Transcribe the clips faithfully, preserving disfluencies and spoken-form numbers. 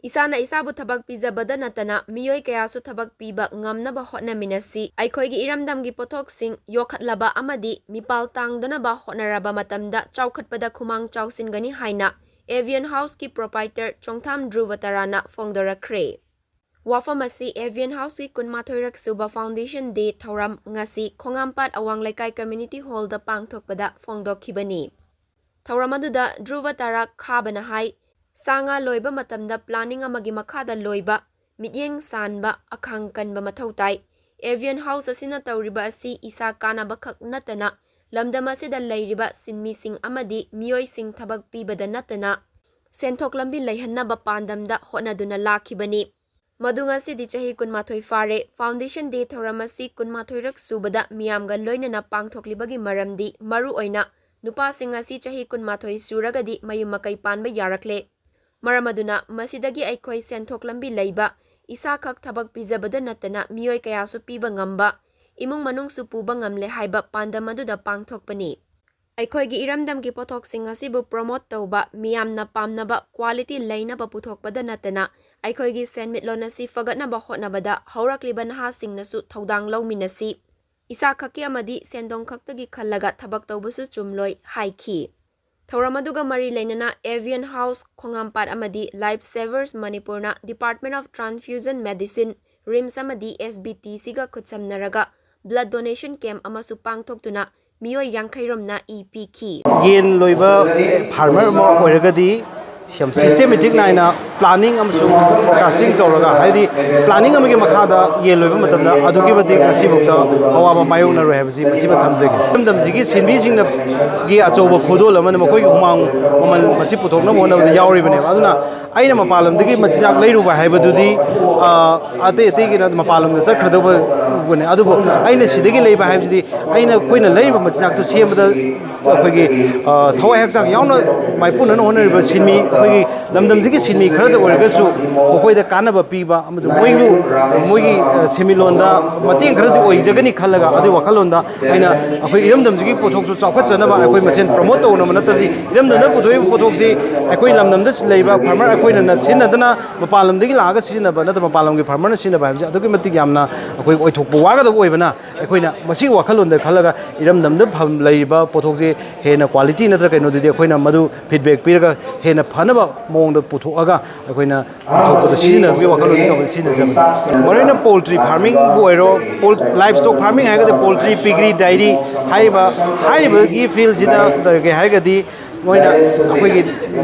ꯏꯁꯥꯅ ꯏꯁꯥꯕꯨ ꯊꯕꯛ ꯄꯤꯖꯕꯗ ꯅꯠꯇꯅ ꯃꯤꯑꯣꯏ ꯀꯌꯥꯁꯨ ꯊꯕꯛ ꯄꯤꯕ ꯉꯝꯅꯕ ꯍꯣꯠꯅꯃꯤꯟꯅꯁꯤ꯫ ꯑꯩꯈꯣꯏꯒꯤ ꯏꯔꯝꯗꯝꯒꯤ ꯄꯣꯠꯊꯣꯛꯁꯤꯡ ꯌꯣꯛꯈꯠꯂꯕ ꯑꯃꯗꯤ ꯃꯤꯄꯥꯜ ꯇꯥꯡꯗꯅꯕ ꯍꯣꯠꯅꯔꯕ ꯃꯇꯝꯗ ꯆꯥꯎꯈꯠꯄꯗ ꯈꯨꯃꯥꯡ ꯆꯥꯎꯁꯤꯟꯒꯅꯤ ꯍꯥꯏꯅ ꯑꯦꯚꯤꯌꯟ ꯍꯥꯎꯁꯀꯤ ꯄ꯭ꯔꯣꯄꯥꯏꯇꯔ ꯆꯣꯡꯊꯥꯝ ꯙ꯭ꯔꯨꯕ ꯇꯔꯥꯅ ꯐꯣꯡꯗꯣꯔꯛꯈ꯭ꯔꯦ꯫ ꯋꯥꯐꯝ ꯑꯁꯤ ꯑꯦꯚꯤꯌꯟ ꯍꯥꯎꯁꯀꯤ ꯀꯨꯟꯃꯥꯊꯣꯏꯔꯛ ꯁꯨꯕ ꯐꯥꯎꯟꯗꯦꯁꯟ ꯗꯦ ꯊꯧꯔꯝ ꯉꯁꯤ ꯈꯣꯡꯉꯥꯝꯄꯥꯠ ꯑꯋꯥꯡ ꯂꯩꯀꯥꯏ ꯀꯝꯃ꯭ꯌꯨꯅꯤꯇꯤ ꯍꯣꯜꯗ ꯄꯥꯡꯊꯣꯛꯄꯗ ꯐꯣꯡꯗꯣꯛꯈꯤꯕꯅꯤ꯫ ꯊꯧꯔꯝ ꯑꯗꯨꯗ ꯙ꯭ꯔꯨꯕ ꯇꯔꯥ ꯈꯥꯕꯅ ꯍꯥꯏ, ꯁꯥ ꯉꯥ ꯂꯣꯏꯕ ꯃꯇꯝꯗ ꯄ꯭ꯂꯥꯅꯤꯡ ꯑꯃꯒꯤ ꯃꯈꯥꯗ ꯂꯣꯏꯕ, ꯃꯤꯠꯌꯦꯡ ꯁꯥꯟꯕ, ꯑꯈꯥꯡ ꯀꯟꯕ ꯃꯊꯧ ꯇꯥꯏ꯫ ꯑꯦꯚꯤꯌꯟ ꯍꯥꯎꯁ ꯑꯁꯤꯅ ꯇꯧꯔꯤꯕ ꯑꯁꯤ ꯏꯁꯥ ꯀꯥꯟꯅꯕ ꯈꯛ ꯅꯠꯇꯅ ꯂꯝꯗꯝ ꯑꯁꯤꯗ ꯂꯩꯔꯤꯕ ꯁꯤꯟꯃꯤꯁꯤꯡ ꯑꯃꯗꯤ ꯃꯤꯑꯣꯏꯁꯤꯡ ꯊꯕꯛ ꯄꯤꯕꯗ ꯅꯠꯇꯅ ꯁꯦꯟꯊꯣꯛ ꯂꯝꯕꯤ ꯂꯩꯍꯟꯅꯕ ꯄꯥꯟꯗꯝꯗ ꯍꯣꯠꯅꯗꯨꯅ ꯂꯥꯛꯈꯤꯕꯅꯤ꯫ ꯃꯗꯨ ꯉꯁꯤꯗꯤ ꯆꯍꯤ ꯀꯨꯟꯃꯥꯊꯣꯏ ꯐꯥꯔꯦ꯫ ꯐꯥꯎꯟꯗꯦꯁꯟ ꯗꯦ ꯊꯧꯔꯝ ꯑꯁꯤ ꯀꯨꯟꯃꯥꯊꯣꯏꯔꯛ ꯁꯨꯕꯗ ꯃꯤꯌꯥꯝꯒ ꯂꯣꯏꯅꯅ ꯄꯥꯡꯊꯣꯛꯂꯤꯕꯒꯤ ꯃꯔꯝꯗꯤ ꯃꯔꯨ ꯑꯣꯏꯅ ꯅꯨꯄꯥꯁꯤꯡ ꯑꯁꯤ ꯆꯍꯤ ꯀꯨꯟꯃꯥꯊꯣꯏ ꯁꯨꯔꯒꯗꯤ ꯃꯌꯨꯝ ꯃꯀꯩ ꯄꯥꯟꯕ ꯌꯥꯔꯛꯂꯦ꯫ ꯃꯔꯝ ꯑꯗꯨꯅ ꯃꯁꯤꯗꯒꯤ ꯑꯩꯈꯣꯏ ꯁꯦꯟꯊꯣꯛ ꯂꯝꯕꯤ ꯂꯩꯕ, ꯏꯁꯥꯈꯛ ꯊꯕꯛ ꯄꯤꯖꯕꯗ ꯅꯠꯇꯅ ꯃꯤꯑꯣꯏ ꯀꯌꯥꯁꯨ ꯄꯤꯕ ꯉꯝꯕ, ꯏꯃꯨꯡ ꯃꯅꯨꯡꯁꯨ ꯄꯨꯕ ꯉꯝꯂꯦ ꯍꯥꯏꯕ ꯄꯥꯟꯗꯝ ꯑꯗꯨꯗ ꯄꯥꯡꯊꯣꯛꯄꯅꯤ꯫ ꯑꯩꯈꯣꯏꯒꯤ ꯏꯔꯝꯗꯝꯒꯤ ꯄꯣꯠꯊꯣꯛꯁꯤꯡ ꯑꯁꯤꯕꯨ ꯄ꯭ꯔꯣꯃꯣꯠ ꯇꯧꯕ, ꯃꯤꯌꯥꯝꯅ ꯄꯥꯝꯅꯕ ꯀ꯭ꯋꯥꯂꯤꯇꯤ ꯂꯩꯅꯕ ꯄꯨꯊꯣꯛꯄꯗ ꯅꯠꯇꯅ ꯑꯩꯈꯣꯏꯒꯤ ꯁꯦꯟꯃꯤꯠꯂꯣꯟ ꯑꯁꯤ ꯐꯒꯠꯅꯕ ꯍꯣꯠꯅꯕꯗ ꯍꯧꯔꯛꯂꯤꯕ ꯅꯍꯥꯁꯤꯡꯅꯁꯨ ꯊꯧꯗꯥꯡ ꯂꯧꯃꯤꯟꯅꯁꯤ꯫ ꯏꯁꯥꯈꯛꯀꯤ ꯑꯃꯗꯤ ꯁꯦꯟꯗꯣꯡ ꯈꯛꯇꯒꯤ ꯈꯜꯂꯒ ꯊꯕꯛ ꯇꯧꯕꯁꯨ ꯆꯨꯝꯂꯣꯏ ꯍꯥꯏꯈꯤ꯫ ꯊꯧꯔꯝ ꯑꯗꯨꯒ ꯃꯔꯤ ꯂꯩꯅꯅ ꯑꯦꯚꯤꯌꯟ ꯍꯥꯎꯁ ꯈꯣꯡꯉꯥꯝꯄꯥꯠ ꯑꯃꯗꯤ ꯂꯥꯏꯐ ꯁꯦꯚꯔꯁ ꯃꯅꯤꯄꯨꯔꯅ Department of Transfusion Medicine, RIMS ꯑꯃꯗꯤ ꯑꯦꯁ ꯕꯤ ꯇꯤ ꯁꯤꯒ ꯈꯨꯠꯁꯝꯅꯔꯒ ꯕ꯭ꯂꯗ ꯗꯣꯅꯦꯁꯟ ꯀꯦꯝꯞ ꯑꯃꯁꯨ ꯄꯥꯡꯊꯣꯛꯇꯨꯅ ꯃꯤꯑꯣꯏ ꯌꯥꯡꯈꯩ ꯔꯣꯝꯅ ꯏ ꯄꯤꯈꯤ꯫ ꯌꯦꯟ ꯂꯣꯏꯕ ꯐꯥꯔꯃꯔ ꯑꯃ ꯑꯣꯏꯔꯒꯗꯤ ꯌꯥꯝ ꯁꯤꯁꯇꯦꯃꯦꯇꯤꯛ ꯅꯥꯏꯅ ꯄ꯭ꯂꯥꯅꯤꯡ ꯑꯃꯁꯨꯡ ꯐꯣꯔꯀꯥꯁꯇꯤꯡ ꯇꯧꯔꯒ, ꯍꯥꯏꯗꯤ ꯄ꯭ꯂꯥꯅꯤꯡ ꯑꯃꯒꯤ ꯃꯈꯥꯗ ꯌꯦꯟ ꯂꯣꯏꯕ ꯃꯇꯝꯗ ꯑꯗꯨꯛꯀꯤ ꯃꯇꯤꯛ ꯉꯁꯤꯐꯥꯎꯗ ꯑꯋꯥꯕ ꯃꯥꯌꯣꯛꯅꯔꯣꯏ ꯍꯥꯏꯕꯁꯤ ꯃꯁꯤꯃ ꯊꯝꯖꯒꯦ꯫ ꯏꯔꯝꯗꯝꯁꯤꯒꯤ ꯁꯤꯟꯃꯤꯁꯤꯡꯅꯒꯤ ꯑꯆꯧꯕ ꯈꯨꯗꯣꯜ ꯑꯃꯅ ꯃꯈꯣꯏꯒꯤ ꯍꯨꯃꯥꯡ ꯃꯃꯜ ꯃꯁꯤ ꯄꯨꯊꯣꯛꯅꯕ ꯍꯣꯠꯅꯕꯗ ꯌꯥꯎꯔꯤꯕꯅꯦꯕ꯫ ꯑꯗꯨꯅ ꯑꯩꯅ ꯃꯄꯥꯟ ꯂꯝꯗꯒꯤ ꯃꯆꯤꯟꯖꯥꯛ ꯂꯩꯔꯨꯕ ꯍꯥꯏꯕꯗꯨꯗꯤ, ꯑ, ꯑꯇꯩ ꯑꯇꯩꯒꯤꯅ ꯃꯄꯥꯟ ꯂꯝꯗ ꯆꯠꯈ꯭ꯔꯗꯧꯕ ꯑꯗꯨꯕꯨ ꯑꯩꯅ ꯁꯤꯗꯒꯤ ꯂꯩꯕ ꯍꯥꯏꯕꯁꯤꯗꯤ ꯑꯩꯅ, ꯑꯩꯈꯣꯏꯅ ꯂꯩꯔꯤꯕ ꯃꯆꯤꯟꯖꯥꯛꯇꯨ ꯁꯦꯝꯕꯗ ꯑꯩꯈꯣꯏꯒꯤ, ꯑ, ꯊꯋꯥꯏ ꯍꯛꯆꯥꯡ ꯌꯥꯎꯅ ꯃꯥꯏꯄꯨꯅꯅ ꯍꯣꯠꯅꯔꯤꯕ ꯁꯤꯟꯃꯤ, ꯑꯩꯈꯣꯏꯒꯤ ꯂꯝꯗꯝꯁꯤꯒꯤ ꯁꯤꯟꯃꯤ ꯈꯔꯗ ꯑꯣꯏꯔꯒꯁꯨ ꯃꯈꯣꯏꯗ ꯀꯥꯟꯅꯕ ꯄꯤꯕ ꯑꯃꯁꯨꯡ ꯃꯣꯏꯕꯨ, ꯃꯣꯏꯒꯤ, ꯑ, ꯁꯦꯟꯃꯤꯠꯂꯣꯟꯗ ꯃꯇꯦꯡ ꯈꯔꯗꯤ ꯑꯣꯏꯖꯒꯅꯤ ꯈꯜꯂꯒ, ꯑꯗꯨꯒꯤ ꯋꯥꯈꯜꯂꯣꯟꯗ ꯑꯩꯅ ꯑꯩꯈꯣꯏ ꯏꯔꯝꯗꯝꯁꯤꯒꯤ ꯄꯣꯠꯊꯣꯛꯁꯨ ꯆꯥꯎꯈꯠꯆꯅꯕ ꯑꯩꯈꯣꯏ ꯃꯁꯦꯟ ꯄ꯭ꯔꯃꯣꯠ ꯇꯧꯅꯕ ꯅꯠꯇ꯭ꯔꯗꯤ, ꯏꯔꯝꯗꯝꯅ ꯄꯨꯊꯣꯛꯏꯕ ꯄꯣꯠꯊꯣꯛꯁꯤ ꯑꯩꯈꯣꯏ ꯂꯝꯗꯝꯗ ꯂꯩꯕ ꯐꯥꯔꯃꯔ ꯑꯩꯈꯣꯏꯅ ꯁꯤꯖꯤꯟꯅꯗꯅ ꯃꯄꯥꯟ ꯂꯝꯗꯒꯤ ꯂꯥꯛꯑꯒ ꯁꯤꯖꯤꯟꯅꯕ ꯅꯠꯇ꯭ꯔꯒ ꯃꯄꯥꯟ ꯂꯝꯒꯤ ꯐꯥꯔꯃꯔꯅ ꯁꯤꯖꯤꯟꯅꯕ ꯍꯥꯏꯕꯁꯤ ꯑꯗꯨꯛꯀꯤ ꯃꯇꯤꯛ ꯌꯥꯝꯅ ꯑꯩꯈꯣꯏ ꯑꯣꯏꯊꯣꯛꯄ ꯋꯥꯒꯗꯕ ꯑꯣꯏꯕꯅ, ꯑꯩꯈꯣꯏꯅ ꯃꯁꯤꯒꯤ ꯋꯥꯈꯜꯂꯣꯟꯗ ꯈꯜꯂꯒ ꯏꯔꯝꯗꯝꯗ ꯐꯝ-, ꯂꯩꯔꯤꯕ ꯄꯣꯠꯊꯣꯛꯁꯤ ꯍꯦꯟꯅ ꯀ꯭ꯋꯥꯂꯤꯇꯤ ꯅꯠꯇ꯭ꯔꯒ ꯀꯩꯅꯣꯗꯨꯗꯤ ꯑꯩꯈꯣꯏꯅ ꯃꯗꯨ ꯐꯤꯗꯕꯦꯛ ꯄꯤꯔꯒ ꯍꯦꯟꯅ ꯐꯅꯕ ꯃꯑꯣꯡꯗ ꯄꯨꯊꯣꯛꯑꯒ ꯑꯩꯈꯣꯏꯅ ꯄꯨꯊꯣꯛꯄꯗ ꯁꯤꯖꯤꯟꯅꯕꯒꯤ ꯋꯥꯈꯜꯂꯣꯟ ꯇꯧꯕꯗ ꯁꯤꯖꯤꯟꯅꯖꯕꯅꯤ꯫ ꯃꯔꯨꯑꯣꯏꯅ ꯄꯣꯜꯇ꯭ꯔꯤ ꯐꯥꯔꯃꯤꯡꯕꯨ ꯑꯣꯏꯔꯣ, ꯄꯣꯜ-, ꯂꯥꯏꯐ ꯁ꯭ꯇꯣꯛ ꯐꯥꯔꯃꯤꯡ ꯍꯥꯏꯔꯒꯗꯤ ꯄꯣꯜꯇ꯭ꯔꯤ, ꯄꯤꯒ꯭ꯔꯤ, ꯗꯥꯏꯔꯤ ꯍꯥꯏꯔꯤꯕ, ꯍꯥꯏꯔꯤꯕꯒꯤ ꯐꯤꯜꯁꯤꯗ ꯇꯧꯔꯒꯦ ꯍꯥꯏꯔꯒꯗꯤ ꯃꯣꯏꯅ ꯑꯩꯈꯣꯏꯒꯤ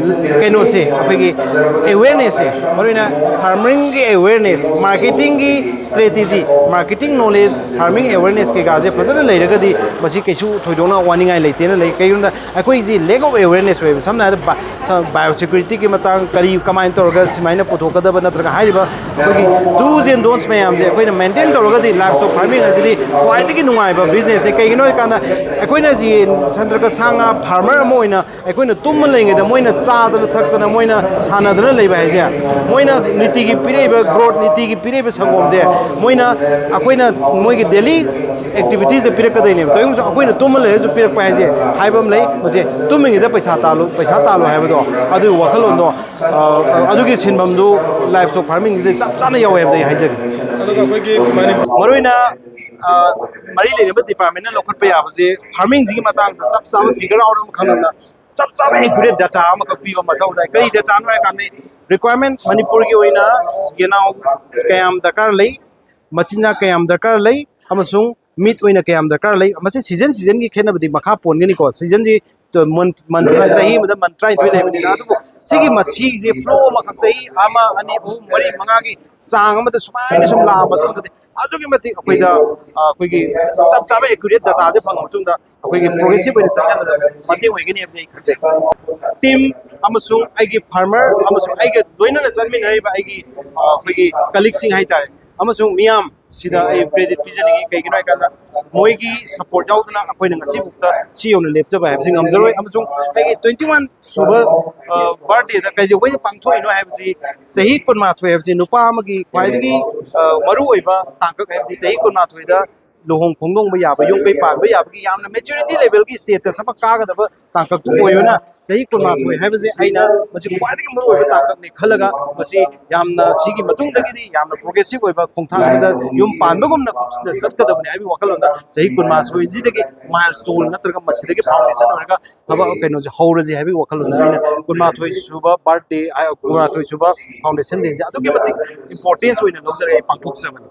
ꯀꯩꯅꯣꯁꯦ, ꯑꯩꯈꯣꯏꯒꯤ ꯑꯦꯋꯦꯔꯅꯦꯁꯁꯦ, ꯃꯔꯨꯑꯣꯏꯅ ꯐꯥꯔꯃꯤꯡꯒꯤ ꯑꯦꯋꯦꯔꯅꯦꯁ, ꯃꯥꯔꯀꯦꯇꯤꯡꯒꯤ strategy, marketing knowledge, farming awareness ꯀꯩꯀꯥꯁꯦ ꯐꯖꯅ ꯂꯩꯔꯒꯗꯤ ꯃꯁꯤ ꯀꯩꯁꯨ ꯊꯣꯏꯗꯣꯛꯅ ꯋꯥꯅꯤꯡꯉꯥꯏ ꯂꯩꯇꯦꯅ ꯂꯩ꯫ ꯀꯩꯒꯤꯅꯣꯗ ꯑꯩꯈꯣꯏꯁꯤ lack of awareness ꯑꯣꯏꯕ, ꯁꯝꯅ ꯍꯥꯏꯔꯕꯗ ꯕꯥꯏꯑꯣ ꯁꯦꯀ꯭ꯌꯨꯔꯤꯇꯤꯒꯤ ꯃꯇꯥꯡ ꯀꯔꯤ, ꯀꯃꯥꯏꯅ ꯇꯧꯔꯒ ꯁꯨꯃꯥꯏꯅ ꯄꯨꯊꯣꯛꯀꯗꯕ ꯅꯠꯇ꯭ꯔꯒ ꯍꯥꯏꯔꯤꯕ ꯑꯩꯈꯣꯏꯒꯤ do's and don'ts ꯃꯌꯥꯝꯁꯦ ꯑꯩꯈꯣꯏꯅ ꯃꯦꯟꯇꯦꯟ ꯇꯧꯔꯒꯗꯤ ꯂꯥꯏꯐ ꯁ꯭ꯇꯣꯛ ꯐꯥꯔꯃꯤꯡ ꯑꯁꯤꯗꯤ ꯈ꯭ꯋꯥꯏꯗꯒꯤ ꯅꯨꯡꯉꯥꯏꯕ ꯕꯤꯖꯤꯅꯦꯁꯅꯤ꯫ ꯀꯩꯒꯤꯅꯣ ꯍꯥꯏꯀꯥꯟꯗ ꯑꯩꯈꯣꯏꯅ ꯌꯦꯟ, ꯁꯟ ꯅꯠꯇ꯭ꯔꯒ ꯁꯥ ꯉꯥ ꯐꯥꯔꯃꯔ ꯑꯃ ꯑꯣꯏꯅ ꯑꯩꯈꯣꯏꯅ ꯇꯨꯝꯃ ꯂꯩꯔꯤꯉꯩꯗ ꯃꯣꯏꯅ ꯆꯥꯗꯅ ꯊꯛꯇꯅ ꯃꯣꯏꯅ ꯁꯥꯟꯅꯗꯅ ꯂꯩꯕ ꯍꯥꯏꯁꯦ, ꯃꯣꯏꯅ ꯅꯤꯇꯤꯒꯤ ꯄꯤꯔꯛꯏꯕ ꯒ꯭ꯔꯣꯠ, ꯅꯤꯇꯤꯒꯤ ꯄꯤꯔꯛꯏꯕ ꯁꯪꯒꯣꯝꯁꯦ ꯃꯣꯏꯅ ꯑꯩꯈꯣꯏꯅ ꯃꯣꯏꯒꯤ ꯗꯦꯂꯤ ꯑꯦꯛꯇꯤꯚꯤꯇꯤꯁꯇ ꯄꯤꯔꯛꯀꯗꯣꯏꯅꯦꯕ꯫ ꯇꯧꯏꯒꯨꯝꯕꯁꯨ ꯑꯩꯈꯣꯏꯅ ꯇꯨꯝꯃ ꯂꯩꯔꯁꯨ ꯄꯤꯔꯛꯄ ꯍꯥꯏꯁꯦ ꯍꯥꯏꯕ ꯑꯃ ꯂꯩ꯫ ꯃꯁꯦ ꯇꯨꯝꯃꯤꯉꯩꯗ ꯄꯩꯁꯥ ꯇꯥꯜꯂꯨ, ꯄꯩꯁꯥ ꯇꯥꯜꯂꯨ ꯍꯥꯏꯕꯗꯣ, ꯑꯗꯨꯒꯤ ꯋꯥꯈꯜꯂꯣꯟꯗꯣ, ꯑ, ꯑꯗꯨꯒꯤ ꯁꯤꯟꯐꯝꯗꯨ ꯂꯥꯏꯐ ꯁ꯭ꯇꯣꯛ ꯐꯥꯔꯃꯤꯡꯁꯤꯗ ꯆꯞ ꯆꯥꯅ ꯌꯥꯎꯋꯦ ꯍꯥꯏꯕꯗꯤ ꯑꯩ ꯍꯥꯏꯖꯒꯦ꯫ ꯑꯗꯨꯒ ꯑꯩꯈꯣꯏꯒꯤ ꯃꯅꯤ- ꯃꯔꯨꯑꯣꯏꯅ, ꯑ, ꯃꯔꯤ ꯂꯩꯅꯕ ꯗꯤꯄꯥꯔꯠꯃꯦꯟꯅ ꯂꯧꯈꯠꯄ ꯌꯥꯕꯁꯦ ꯐꯥꯔꯃꯤꯡꯁꯤꯒꯤ ꯃꯇꯥꯡꯗ ꯆꯞ ꯆꯥꯕ ꯐꯤꯒꯔ ꯑꯥꯎꯠ ꯑꯃ ꯈꯪꯂꯕꯅ ꯆꯞ ꯆꯥꯕ ꯑꯦꯀ꯭ꯌꯨꯔꯦꯠ ꯗꯦꯇꯥ ꯑꯃꯈꯛ ꯄꯤꯕ ꯃꯊꯧ ꯇꯥꯏ꯫ ꯀꯔꯤ ꯗꯦꯇꯥꯅꯣ ꯍꯥꯏ ꯀꯥꯟꯗ ꯔꯤꯀ꯭ꯋꯥꯌꯔꯃꯦꯟ ꯃꯅꯤꯄꯨꯔꯒꯤ ꯑꯣꯏꯅ ꯌꯦꯅꯥꯎ ꯀꯌꯥꯝ ꯗꯔꯀꯥꯔ ꯂꯩ, ꯃꯆꯤꯟꯖꯥꯛ ꯀꯌꯥꯝ ꯗꯔꯀꯥꯔ ꯂꯩ, ꯑꯃꯁꯨꯡ ꯃꯤꯠ ꯑꯣꯏꯅ ꯀꯌꯥꯝ ꯗꯔꯀꯥꯔ ꯂꯩ꯫ ꯃꯁꯤ ꯁꯤꯖꯟ ꯁꯤꯖꯟꯒꯤ ꯈꯦꯠꯅꯕꯗꯤ ꯃꯈꯥ ꯄꯣꯟꯒꯅꯤꯀꯣ꯫ ꯁꯤꯖꯟꯁꯤ ꯇ-, ꯃꯟ-, ꯃꯟ-, ꯆꯍꯤ ꯑꯃꯗ ꯃꯟ ꯇꯔꯥꯅꯤꯊꯣꯏ ꯂꯩꯕꯅꯤꯅ, ꯑꯗꯨꯕꯨ ꯁꯤꯒꯤ ꯃꯁꯤꯁꯦ ꯐ꯭ꯂꯣ ꯑꯃꯈꯛ ꯆꯍꯤ ꯑꯃ, ꯑꯅꯤ, ꯑꯍꯨꯝ, ꯃꯔꯤ, ꯃꯉꯥꯒꯤ ꯆꯥꯡ ꯑꯃꯗ ꯁꯨꯃꯥꯏꯅ ꯁꯨꯝ ꯂꯥꯛꯑ ꯃꯇꯨꯡꯗꯗꯤ ꯑꯗꯨꯛꯀꯤ ꯃꯇꯤꯛ ꯑꯩꯈꯣꯏꯗ, ꯑ, ꯑꯩꯈꯣꯏꯒꯤ ꯆꯞ ꯆꯥꯕ ꯑꯦꯀ꯭ꯌꯨꯔꯦꯠ ꯗꯦꯇꯥꯁꯦ ꯐꯪꯉ ꯃꯇꯨꯡꯗ ꯑꯩꯈꯣꯏꯒꯤ ꯄ꯭ꯔꯣꯒ꯭ꯔꯦꯁꯤꯞ ꯑꯣꯏꯅ ꯆꯪꯁꯤꯟꯕꯗ ꯃꯇꯦꯡ ꯑꯣꯏꯒꯅꯤ ꯍꯥꯏꯕꯁꯦ ꯑꯩ ꯈꯟꯖꯩ꯫ ꯇꯤꯝ ꯑꯃꯁꯨꯡ ꯑꯩꯒꯤ ꯐꯥꯔꯃꯔ ꯑꯃꯁꯨꯡ ꯑꯩꯒ ꯂꯣꯏꯅꯅ ꯆꯠꯃꯤꯟꯅꯔꯤꯕ ꯑꯩꯒꯤ, ꯑ, ꯑꯩꯈꯣꯏꯒꯤ ꯀꯂꯤꯛꯁꯤꯡ ꯍꯥꯏꯇꯥꯔꯦ, ꯑꯃꯁꯨꯡ ꯃꯤꯌꯥꯝ ꯁꯤꯗ ꯑꯩ ꯀ꯭ꯔꯦꯗꯤꯠ ꯄꯤꯖꯅꯤꯡꯉꯤ꯫ ꯀꯩꯒꯤꯅꯣ ꯍꯥꯏꯀꯥꯟꯗ ꯃꯣꯏꯒꯤ ꯁꯄꯣꯔꯠ ꯌꯥꯎꯗꯅ ꯑꯩꯈꯣꯏꯅ ꯉꯁꯤꯐꯥꯎꯗ ꯁꯤ ꯌꯧꯅ ꯂꯦꯞꯆꯕ ꯍꯥꯏꯕꯁꯤ ꯉꯝꯖꯔꯣꯏ꯫ ꯑꯃꯁꯨꯡ ꯑꯩꯒꯤ ꯇ꯭ꯋꯦꯟꯇꯤ ꯋꯥꯟ ꯁꯨꯕ ꯕꯥꯔꯗꯦꯗ ꯀꯩꯗꯧꯕꯩ ꯄꯥꯡꯊꯣꯛꯏꯅꯣ ꯍꯥꯏꯕꯁꯤ, ꯆꯍꯤ ꯀꯨꯟꯃꯥꯊꯣꯏ ꯍꯥꯏꯕꯁꯤ ꯅꯨꯄꯥ ꯑꯃꯒꯤ ꯈ꯭ꯋꯥꯏꯗꯒꯤ ꯃꯔꯨꯑꯣꯏꯕ ꯇꯥꯡꯀꯛ ꯍꯥꯏꯕꯗꯤ ꯆꯍꯤ ꯀꯨꯟꯃꯥꯊꯣꯏꯗ ꯂꯨꯍꯣꯡ ꯈꯣꯡꯗꯣꯡꯕ ꯌꯥꯕ, ꯌꯨꯝ ꯀꯩ ꯄꯥꯟꯕ ꯌꯥꯕꯒꯤ ꯌꯥꯝꯅ ꯃꯦꯆꯨꯔꯤꯇꯤ ꯂꯦꯚꯦꯜꯒꯤ ꯁ꯭ꯇꯦꯇꯁ ꯑꯃ ꯀꯥꯒꯗꯕ ꯇꯥꯡꯀꯛꯇꯨ ꯑꯣꯏꯕꯅ, ꯆꯍꯤ ꯀꯨꯟꯃꯥꯊꯣꯏ ꯍꯥꯏꯕꯁꯦ ꯑꯩꯅ ꯃꯁꯤ ꯈ꯭ꯋꯥꯏꯗꯒꯤ ꯃꯔꯨꯑꯣꯏꯕ ꯇꯥꯡꯀꯛꯅꯤ ꯈꯜꯂꯒ, ꯃꯁꯤ ꯌꯥꯝꯅ ꯁꯤꯒꯤ ꯃꯇꯨꯡꯗꯒꯤꯗꯤ ꯌꯥꯝꯅ ꯄ꯭ꯔꯣꯒ꯭ꯔꯦꯁꯤꯞ ꯑꯣꯏꯕ ꯈꯣꯡꯊꯥꯡ ꯑꯃꯗ ꯌꯨꯝ ꯄꯥꯟꯕꯒꯨꯝꯅ ꯀꯨꯞꯁꯤꯗ ꯆꯠꯀꯗꯕꯅꯤ ꯍꯥꯏꯕꯒꯤ ꯋꯥꯈꯜꯂꯣꯟꯗ, ꯆꯍꯤ ꯀꯨꯟꯃꯥꯊꯣꯏꯁꯤꯗꯒꯤ ꯃꯥꯏꯜ ꯁ꯭ꯇꯣꯟ ꯅꯠꯇ꯭ꯔꯒ ꯃꯁꯤꯗꯒꯤ ꯐꯥꯎꯟꯗꯦꯁꯟ ꯑꯣꯏꯔꯒ ꯊꯕꯛ ꯀꯩꯅꯣꯁꯦ ꯍꯧꯔꯁꯤ ꯍꯥꯏꯕꯒꯤ ꯋꯥꯈꯜꯂꯣꯟꯗ ꯑꯩꯅ ꯀꯨꯟꯃꯥꯊꯣꯏ ꯁꯨꯕ ꯕꯥꯔꯠꯗꯦ, ꯀꯨꯟꯃꯥꯊꯣꯏ ꯁꯨꯕ ꯐꯥꯎꯟꯗꯦꯁꯟ ꯗꯦꯁꯦ ꯑꯗꯨꯛꯀꯤ ꯃꯇꯤꯛ ꯏꯝꯄꯣꯔꯇꯦꯟꯁ ꯑꯣꯏꯅ ꯂꯧꯖꯔꯒ ꯑꯩ ꯄꯥꯡꯊꯣꯛꯆꯕꯅꯤ꯫